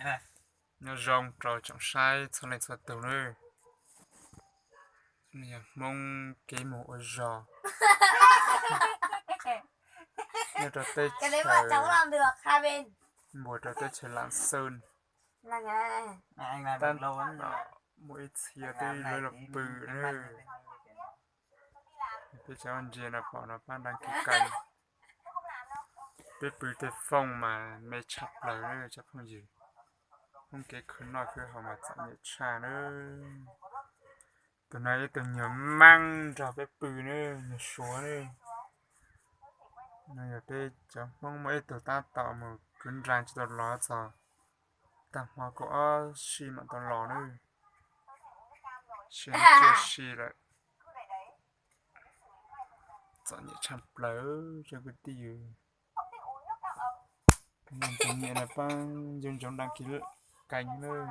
Nyob zoo rau tsoom saib txhua leej txhua tus nawb. Yog Hmoob kev mus ua zog nyob rau teb chaws, npuas rau teb chaws Lam Xwm. Tab tom muaj ib txhia twb lawv los pw nawb. Peb cov ntsia no pom no pab đăng ký kênh. Peb pw tej foob mas me tshaj plaws nawb cov phooj ywg. Hmoob kev khwv noj khwv haus mas txom nyem tshaj nawb. Tus no ib tug nyuag Hmoob nrog peb pw nawb, nyuag Suav nawb. No yog peb cov Hmoob muaj ib tug tab tom mus kwv nra tsis tau los txog, tag hmo kaum ob si mam tau los nawb. Sia cia si lawm. Txom nyem tshaj plaws cov kwv tij. Tus nyiam no pab ntsoov ntsoov đăng ký kênh nawb.